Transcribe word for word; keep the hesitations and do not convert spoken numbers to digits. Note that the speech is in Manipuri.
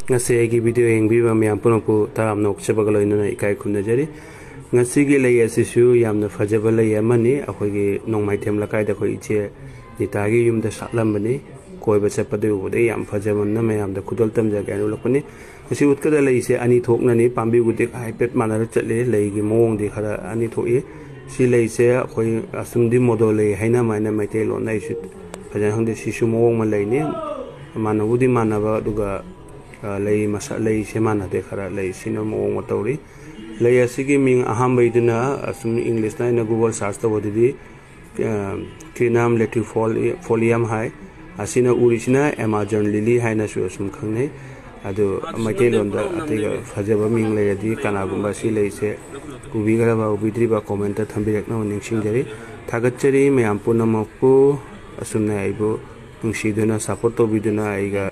ꯉꯁꯤ ꯑꯩꯒꯤ ꯚꯤꯗꯤꯑꯣ ꯌꯦꯡꯕꯤꯕ ꯃꯌꯥꯝ ꯄꯨꯝꯅꯃꯛꯄꯨ ꯇꯔꯥꯝꯅ ꯑꯣꯛꯆꯕꯒ ꯂꯣꯏꯅꯅ ꯏꯀꯥꯏ ꯈꯨꯝꯅꯖꯔꯤ꯫ ꯉꯁꯤꯒꯤ ꯂꯩ ꯑꯁꯤꯁꯨ ꯌꯥꯝꯅ ꯐꯖꯕ ꯂꯩ ꯑꯃꯅꯤ꯫ ꯑꯩꯈꯣꯏꯒꯤ ꯅꯣꯡꯃꯥꯏꯊꯦꯝ ꯂꯩꯀꯥꯏꯗ ꯑꯩꯈꯣꯏ ꯏꯆꯦ ꯅꯤꯇꯥꯒꯤ ꯌꯨꯝꯗ ꯁꯥꯠꯂꯝꯕꯅꯤ꯫ ꯀꯣꯏꯕ ꯆꯠꯄꯗ ꯎꯕꯗ ꯌꯥꯝ ꯐꯖꯕꯅ ꯃꯌꯥꯝꯗ ꯈꯨꯗꯣꯜ ꯇꯝꯖꯒꯦ ꯍꯥꯏꯅ ꯎꯠꯂꯛꯄꯅꯤ꯫ ꯉꯁꯤ ꯎꯠꯀꯗ ꯂꯩꯁꯦ ꯑꯅꯤ ꯊꯣꯛꯅꯅꯤ꯫ ꯄꯥꯝꯕꯤ ꯈꯨꯗꯤꯡ ꯍꯥꯏꯐꯦꯠ ꯃꯥꯟꯅꯔ ꯆꯠꯂꯦ꯫ ꯂꯩꯒꯤ ꯃꯑꯣꯡꯗꯤ ꯈꯔ ꯑꯅꯤ ꯊꯣꯛꯏ꯫ ꯁꯤ ꯂꯩꯁꯦ ꯑꯩꯈꯣꯏ ꯑꯁꯨꯝꯗꯤ ꯃꯣꯗꯣ ꯂꯩ ꯍꯥꯏꯅ ꯑꯃ ꯍꯥꯏꯅ ꯃꯩꯇꯩꯂꯣꯟꯗ, ꯑꯩꯁꯨ ꯐꯖꯅ ꯈꯪꯗꯦ꯫ ꯁꯤꯁꯨ ꯃꯑꯣꯡ ꯑꯃ ꯂꯩꯅꯤ꯫ ꯃꯥꯟꯅꯕꯨꯗꯤ ꯃꯥꯟꯅꯕ, ꯑꯗꯨꯒ ꯑ, ꯂꯩ ꯃꯁꯛ, ꯂꯩꯁꯦ ꯃꯥꯟꯅꯗꯦ ꯈꯔ꯫ ꯂꯩꯁꯤꯅ ꯃꯑꯣꯡ ꯑꯃ ꯇꯧꯔꯤ꯫ ꯂꯩ ꯑꯁꯤꯒꯤ ꯃꯤꯡ ꯑꯍꯥꯟꯕꯩꯗꯨꯅ ꯑꯁꯨꯝ ꯏꯪꯂꯤꯁꯇ ꯑꯩꯅ ꯒꯨꯒꯜ ꯁꯥꯔꯆ ꯇꯧꯕꯗꯗꯤ, ꯑ, ꯀ꯭ꯔꯤꯅꯥꯝ ꯂꯦꯇꯤꯐꯣꯂꯤꯌꯝ ꯍꯥꯏ꯫ ꯑꯁꯤꯅ ꯎꯔꯤꯁꯤꯅ ꯑꯦꯃꯥꯖꯣꯟ ꯂꯤꯂꯤ ꯍꯥꯏꯅꯁꯨ ꯑꯁꯨꯝ ꯈꯪꯅꯩ꯫ ꯑꯗꯨ ꯃꯩꯇꯩꯂꯣꯟꯗ ꯑꯇꯩꯒ ꯐꯖꯕ ꯃꯤꯡ ꯂꯩꯔꯗꯤ, ꯀꯅꯥꯒꯨꯝꯕ ꯑꯁꯤ ꯂꯩꯁꯦ ꯎꯕꯤꯈ꯭ꯔꯕ ꯎꯕꯤꯗ꯭ꯔꯤꯕ ꯀꯣꯃꯦꯟꯇ ꯊꯝꯕꯤꯔꯛꯅꯕ ꯅꯤꯡꯁꯤꯡꯖꯔꯤ꯫ ꯊꯥꯒꯠꯆꯔꯤ ꯃꯌꯥꯝ ꯄꯨꯝꯅꯃꯛꯄꯨ꯫ ꯑꯁꯨꯝꯅ ꯑꯩꯕꯨ ꯅꯨꯡꯁꯤꯗꯨꯅ ꯁꯞꯄꯣꯔꯠ ꯇꯧꯕꯤꯗꯨꯅ ꯑꯩꯒ